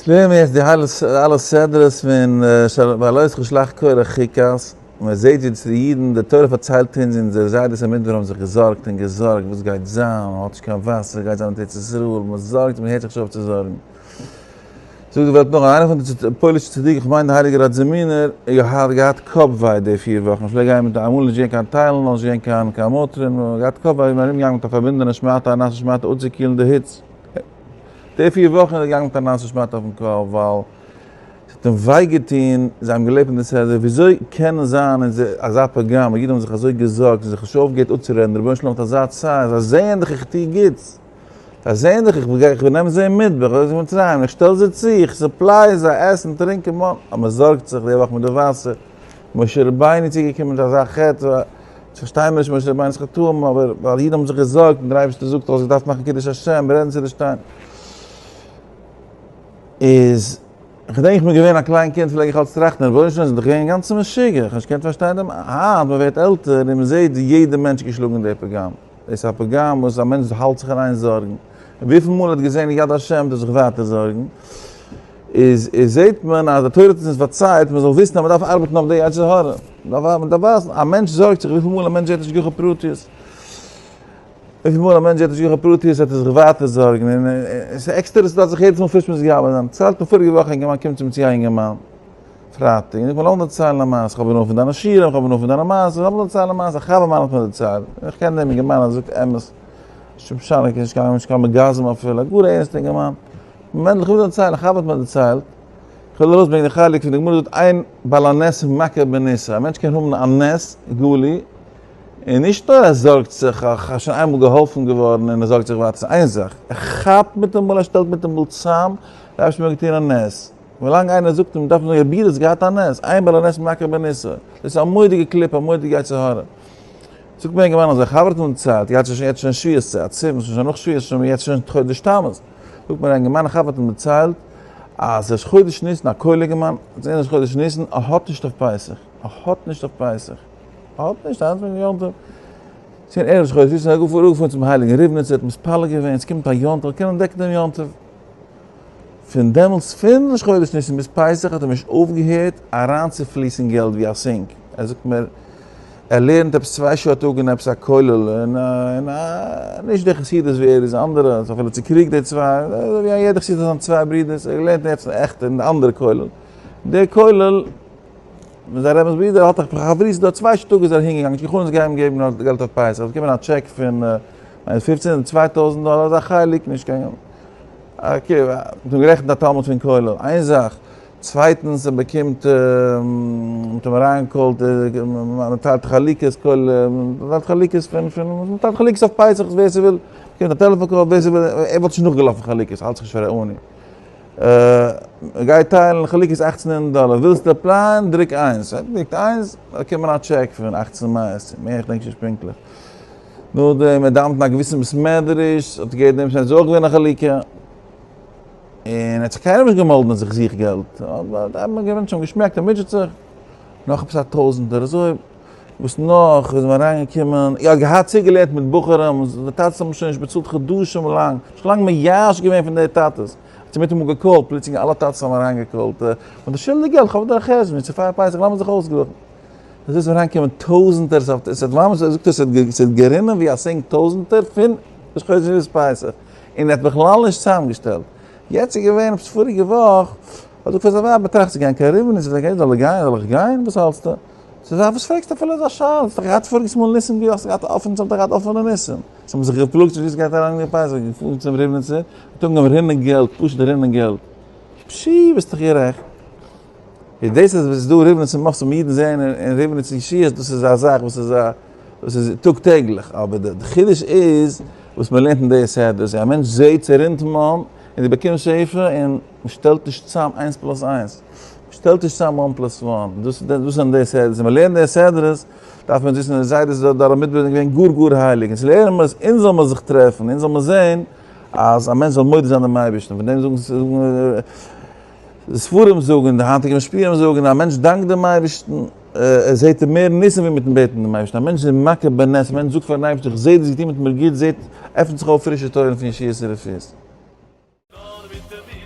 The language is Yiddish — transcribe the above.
לערנען מיר יעצט די אלע סדרות פון בהעלותך שלח קורח חוקת, מען זעט ווי די אידן, די תורה פארציילט אונז אונזערע זיידעס אין מדבר האבן זיך געזארגט און געזארגט וואס גייט זיין, מען האט נישט קיין וואסער, גייט זיין מיט ארץ ישראל, מען זארגט מען הערט זיך נישט אויף צו זארגן. זאגט די וועלט נאך, איינער פון די פוילישע צדיקים, איך מיין די הייליגער ראדזימינער, האט געהאט קאפ וויי די פיר וואכן, ער פלעגט גיין מיט, אמאל איז נישט געווען קיין טיילן, נישט געווען קיין קיין מאטרין, מען האט געהאט קאפ וויי, איז מען ארום געגאנגען מיט א פארבינדענע שמאטע, א נאסע שמאטע אפצוקילן די היץ. די פיר וואכן איז ער געגאנגען מיט א נאסע שמאטע אויפן קאפ, ווייל ס'האט אים וויי געטון, זיי האבן געלעבט אין די סדר, וויאזוי קען זיין אין אזא פגם, אידן האבן זיך אזוי געזארגט און זיך נישט אויפגעהערט אפצורעדן, דער רבונו של עולם האט אזא צער, זיי זעען דאך איך טו גוטס. זיי זעען דאך איך גיי איך נעם זיי אין מדבר, ארויס פון מצרים, איך שטעל זיי צו, איך supply זיי עסן, טרינקען, מן, אבער מען זארגט זיך די וואך מיט די וואסער, משה רבינו איז צוגעקומען מיט אזא חטא, אונז פארשטייען מיר נישט משה רבינו'ס חטאים, אבער ווייל אידן האבן זיך געזארגט און דער אייבערשטער זאגט האסט געדארפט מאכן קידוש השם, רעדן צו די שטיין. איז, כ'געדענק איך בין געווען א קליין קינד פלעג איך אלץ טראכטן, רבונו של עולם זענען דאך געווען אינגאנצן משוגע, איך האב נישט געקענט פארשטיין דעם, היינט מען ווערט עלטער און מען זעט ווי יעדער מענטש איז געשלאגן אין די פגם. דאס איז א פגם וואס א מענטש האלט זיך אין איין זארגן, און וויפיל מאל ער האט געזען יד השם דאס זיך ווייטער זארגן, איז איז זעט מען אז די תורה האט אונז פארציילט מען זאל וויסן אז מען דארף ארבעטן אויף די יצר הרע, מען דארף ווייסן, א מענטש זארגט זיך וויפיל מאל א מענטש זעט השגחה פרטיות, וויפיל מאל א מענטש זעט השגחה פרטיות וועט ער זיך ווייטער זארגן, און עס איז עקסטער עס דארף זיך יעדעס מאל פריש מתגבר זיין, ציילט מיר פאריגע וואך א אינגערמאן קומט צו מיר צו א אינגערמאן, פרייטאג, און איך וויל אויך דערציילן א מעשה, איך האב הנאה פון דיינע שיעורים, איך האב הנאה פון דיינע מעשות, איך וויל דערציילן א מעשה, א חבר מיינער האט מיר דערציילט, איך קען דעם אינגערמאן, ער זאגט אמת, נישט משנה, נישט קיין נישט קיין מגזם אפילו, א גאר ערנסטע אינגערמאן, מענדל איך וויל דערציילן, א חבר האט מיר דערציילט, איך וויל ארויסברענגען די חלק פון די גמרא זאגט אין בעל הנס מכיר בניסו, א מענטש קען האבן א נס גלוי, און נישט נאר ער זארגט זיך, איך האב שוין איינמאל געהאלפן געווארן און ער זארגט זיך ווייטער, ס'איז איין זאך, ער כאפט מיטאמאל, ער שטעלט מיטאמאל צאם, דער אייבערשטער האט מיר געטון א נס. ווילאנג איינער זאגט אים דארף מען זאגן רבי האסט געהאט א נס, אין בעל הנס מכיר בניסו, דאס איז א מורא'דיגע קליפה, א מורא'דיגע יצר הרע. זאגט מיר אינגערמאן אזוי, חבר האט אן צייט, יעצט איז שוין יעצט שוין שבועות צייט, סיוון, ס'איז שוין נאך שבועות, שוין יעצט שוין חודש תמוז. זאגט מיר א אינגערמאן, א חבר האט אים דערציילט, אז ראש חודש ניסן, א כולל אינגערמאן, אז ראש חודש ניסן, ער האט נישט אויף פסח, ער האט נישט אויף פסח, ער האט נישט, ער האט נישט יום טוב. ס'איז געווען ערב ראש חודש ניסן, ער איז אראפגעפארן צום הייליגן ריבניצער, האט מתפלל געווען, ס'קומט א יום טוב, ער קען אנטדעקן דעם יום טוב. פון דעמאלטס פון ראש חודש ניסן ביז פסח האט ער נישט אויפגעהערט אריינצופליסן געלט ווי א sink, ער זאגט מיר ער לערנט עפעס צוויי שעה א טאג אין עפעס א כולל אין א נישט די חסידות ווי ער איז אנדערע איז אפילו צוקריגט די צוויי אזוי ווי א יעדע חסידות האט זיינע צוויי ברודערס ער לערנט עפעס עכט אין די אנדערע כולל די כולל מיט זיין רבינ'ס ברודער האט ער חברותא דארט צוויי שעה א טאג איז ער אהינגעגאנגען נישט געקומען געבן געבן געלט אויף פסח האט באקומען א טשעק פון פופצן און 2000 דאלער אזא חלק נישט קיין okay, מ'האט אים גערעכנט א תלמיד פון כולל, איין זאך, צווייטנס ער באקומט, מ'האט אים אריינגעקאלט, מ'טיילט חלוקות, כולל, מ'טיילט חלוקות פון, פון, מ'טיילט חלוקות אויף פסח ווער ס'וויל, באקומט א טעלעפאן call ווער ס'וויל, ער וואלט נישט נאכגעלאפן חלוקות, האלט זיך נישט פאר א עני. מ'גייט טיילן חלוקות אכצן הונדערט דאלער, ווילסט apply ען, דרוק איינס, ער דרוקט איינס, באקומט מען א טשעק פון אכצן מאות, מער איך דענק נישט פונקטליך. נאכדעם ער דאווענט אין א געוויסן בית מדרש, האט געהערט דעם איז אויך געווען א חלוקה, און ער האט זיך קיינעם נישט געמאלדן אז איך זוך געלט, אבער מענטשן האבן געשמעקט ער מוטשעט זיך, נאך עפעס א טויזענטער אזוי, וואס נאך איז מען אריינגעקומען, יא געהאט צוגעלערנט מיט בחורים, די טאטעס האבן שוין נישט באצאלט חדשים לאנג, שוין לאנג מייאש געווען פון די טאטעס, האט זי מיטאמאל געקאלט, פלוצלינג אלע טאטעס האבן אריינגעקאלט, און די שולדיג געלט, כ'האב דיר א חשבון, צו פאר פסח לאמיר זיך אויסגלייכן. עס איז אריינגעקומען טויזענטער, עס האט ממש, ער זאגט עס האט גערינען ווי א sink טויזענטער פון ראש חודש ביז פסח, און ער האט בכלל נישט צוזאמגעשטעלט. יעצט איז געווען עפעס פאריגע וואך, האט זאגט פאר זיין ווייב, מ'טראכט צו גיין קיין ריבניץ, זאגט ער, זאל איך גיין, זאל איך גיין, וואס האלטסטו? זאגט זי, וואס פרעגסטו אפילו אזא שאלה, האסט דאך געהאט פאריגס מאל ניסים, ווי האסטו געהאט אפענע, האסט דאך געהאט אפענע ניסים. זיי האבן זיך געפלאגט ווי עס גייט אריין אין די פסח, געפארן צום ריבניצער, האט אנגעהויבן רינען געלט, פשוט רינען געלט. פשי, ביסט דאך גערעכט. איז דאס אז עס איז דא ריבניצער מופתים אידן זעען אין ריבניצער ישועות דאס איז א זאך וואס איז א וואס איז טאג טעגליך אבער די חידוש איז וואס מען לערנט אין די סדרה אז א מענטש זעהט ס'רינט מן און דו באקומסט שפע און מען שטעלט נישט צאם איינס plus איינס מען שטעלט נישט צאם one plus one דאס דאס זענען די סדרות ווען מען לערנט די סדרות דארף מען וויסן אז די זיידעס דור המדבר זענען געווען גאר גאר הייליג אונז לערנען מיר עס אונז זאל מען זיך טרעפן אונז זאל מען זעהן אז א מענטש זאל מודה זיין דעם אייבערשטן פון דעם זאגן די ספרים זאגן, די היינטיגע משפיעים זאגן, א מענטש דאנקט דעם אייבערשטן, ער זעט מער ניסים ווי מיטן בעטן דעם אייבערשטן, א מענטש איז מכיר בנס, א מענטש זאגט פארן אייבערשטן, איך זע דו האסט געטון מיט מיר גוט, זעט, עפנט זיך אויף פרישע טויערן פון ישועות און רפואות. נאר מיט.